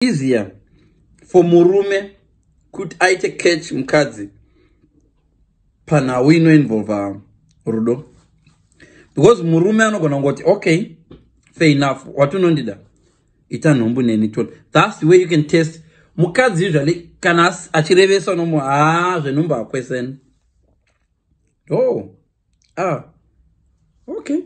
Easier for murume kuti aite catch mukadzi panhau inoinvolva rudo, because murume anogona kungoti, "Okay, fair enough, wati unondida, ita nhumbu neni." Tona, that's the way you can test mukadzi. Usually kana achirevesa nomu, "Haa, zvenhumbu hakweseni." Oh, ah, okay.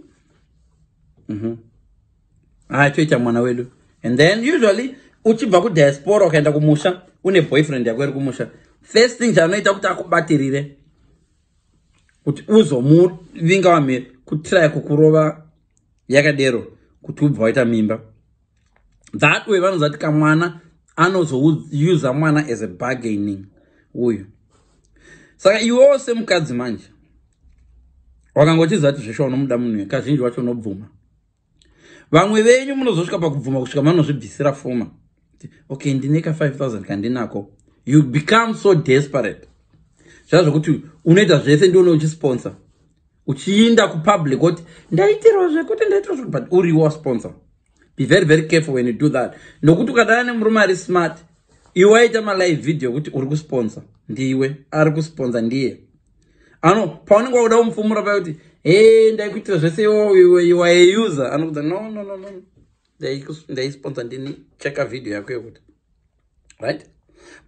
Ah, toita mwana wedu. And then usually uchibva kudiaspora ukaenda kumusha, une boyfriend yako iri kumusha, first thing chaanoita kuti akubatirire kuti uzomuvinga wamhiri, kutraya kukurova yakadero kuti ubva waita mimba. That way vanozati kamwana anozousa mwana as a bargaining uyu. Saka iwewo semukadzi manje wakangochiziva kuti zveshuwa unomuda munhu, kazhinji wacho unobvuma. Vamwe venyu munozosvika pakubvuma kusvika manozvibvisira fuma. Okay, ndine ka 5000 kandinako. You become so desperate zvaa zvokuti unoita zvese, ndione uchisponsor, uchiinda kupublic kuti ndaitirwa zvekuti, ndaitirwa zvekuti, but uriwo sponsor. Be very, very careful when you do that, nokuti ukadana nemurume ari smart, iwe waita malive video kuti uri kusponsor, ndiwe ari kusponsor, ndiye ano paunenge wakuda kumufumura paya kuti, "He, ndaikuitira zvese, iwe waiuser," anokudza, "No, no, no, no, ndaisponsor ndini, cheka video yako yekuti." Right?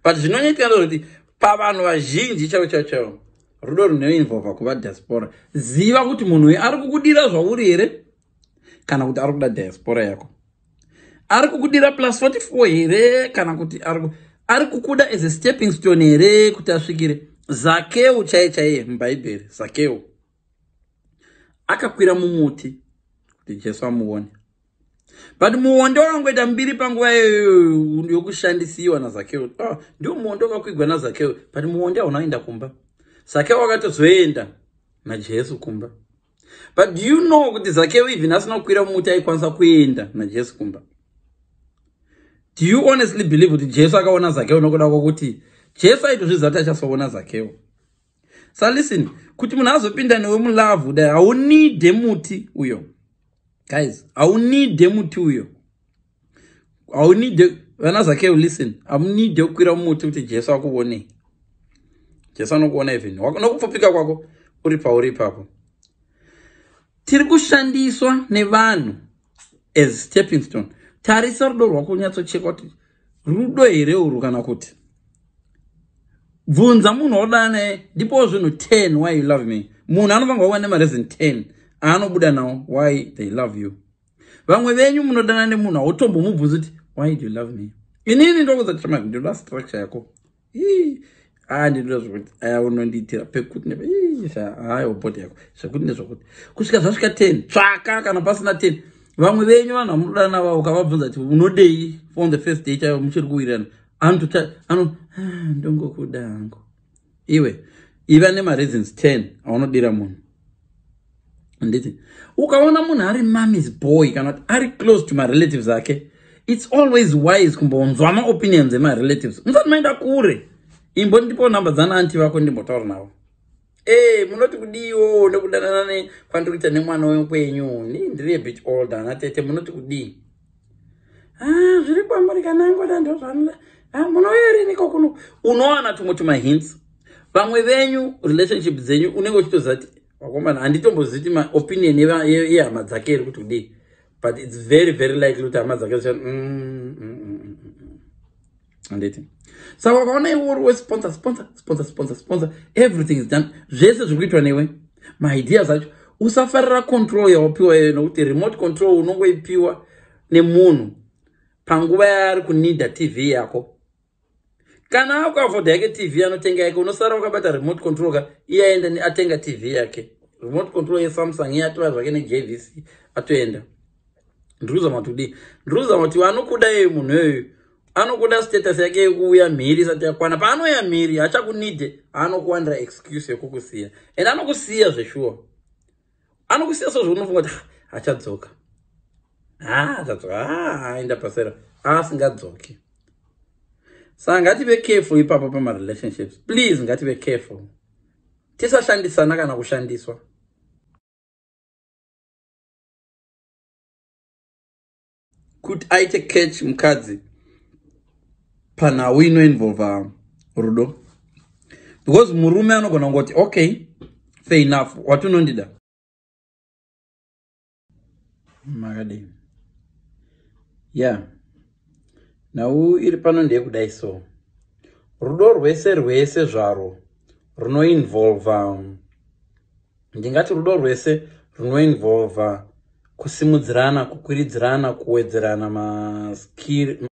But zvinonyaitika ndezvekuti pavanhu vazhinji chaivo chaivo chaivo, rudo runoinvolva kuva diaspora, ziva kuti munhu uyu ari kukudira zvauri here kana kuti ari kuda diaspora yako, ari kukudira plus 44 here kana kuti ari kukuda as a stepping stone here kuti asvikire. Zakeu chaiye chaiye mubhaibheri, Zakeu akakwira mumuti kuti Jesu amuone, but muonde wakangoita mbiri panguva iyoyo yokushandisiwa naZakeu. Oh, ndio muonde wakakwigwa naZakeu, but muonde hauna kuenda kumba. Zakeu akatozoenda naJesu kumba. But do you know kuti Zakeu even asina kukwira mumuti aikwanisa kuenda naJesu kumba? Do you honestly believe kuti Jesu akaona Zakeu nokuda kwokuti Jesu aitozviziva kuti achazoona Zakeu? Sa listen, kuti munhu azopinda newe mulove dai, haunidhe muti uyo. Guys, haunidhe muti uyo, haunidhe vana Zakeu. Listen, hamunidhe kukwira mumuti kuti Jesu akuonei. Jesu anokuona even nokupfupika kwako uri pauri ipapo. Tiri kushandiswa nevanhu as stepping stone. Tarisa rudo rwako, unyatsocheka kuti rudo here urwu kana kuti. Bvunza munhu waudana naye, "Ndipo zvinhu 10 why you love me." Munhu anofanirwa kuva nemareason 10 aanobuda nawo why they love you. Vamwe venyu munodana nemunhu, hautombomubvunzi kuti, "Why do you love me?" Inini ndokuza kuti ndinoda structure yako, a ndinoda zvokuti aya unondiitira pekuti, haiwa, body yako, zvekuti nezvokuti, kusvika zvasvika 10. Tsvaka kana pasina 10. Vamwe venyu vanhu vamunodana navo, ukavabvunza kuti unodei on the first day chaivo muchiri kuwirirana, anotota ano, "Ah, ndongokuda hangu." Iwe iva nemareasons 10 aunodira munhu. Handiti ukaona munhu ari mommy's boy kana kuti ari close to marelatives ake, it's always wise kumbonzwa maopinions emarelatives musati maenda kure. Imbo ndipo namba dzana auntie vako, ndimbotaura navo. E, munoti kudiwo nekudanana kwandiri kuita nemwana wekwenyu? Ni ndiri a bit older, ana tete, munoti kudii? Ah, zviri kwamuri, kana angoda ndozvanoda. Ah, munouya riniko kuno? Unowana tumwe tumahints. Vamwe venyu relationship dzenyu unenge uchitoziva kuti wakomana, handitomboziti maopinion yehama dzake iri kuti kudii, but it's very, very likely kuti hama dzake zicha Handiti saka ukaona iwe uri wesponsor, sponsor, sponsor, sponsor, sponsor, everything is done, zvese zviri kuitwa newe, maideas acho, usafarira control yawapiwa iyoyo, nokuti remote control unongoipiwa nemunhu panguva yaari kunidha TV yako. Kana akuafodha yake TV, anotenga yake, unosara wakabata remote control. Ka iye aenda atenga TV yake, remote control yeSamsung, iye atova zvake neJVC, atoenda. Ndiri kuzama kuti kudii? Ndiri kuzama kuti vanokuda iyoyo, munhu iyoyo anokuda status yake yekuuya mhiri isati yakwana. Paanouya mhiri hachakunidhe, anokuwanira excuse yekukusiya, and anokusiya zveshuwa, anokusiya. So zvaunofunga kuti achadzoka, ha, achadzoka, aenda pasera, asingadzoki. Saka ngative careful ipapo pamarelationships, please. Ngative careful, tisashandisana kana kushandiswa. Kuti aite catch mukadzi. Panhau inoinvolva rudo, because murume anogona kungoti, "Okay, fair enough, wati unondida." Makadini? Ya, nhau iri pano ndeyekudai. So rudo rwese rwese zvarwo runoinvolva, ndingati rudo rwese runoinvolva kusimudzirana, kukwiridzirana, kuwedzerana maskill.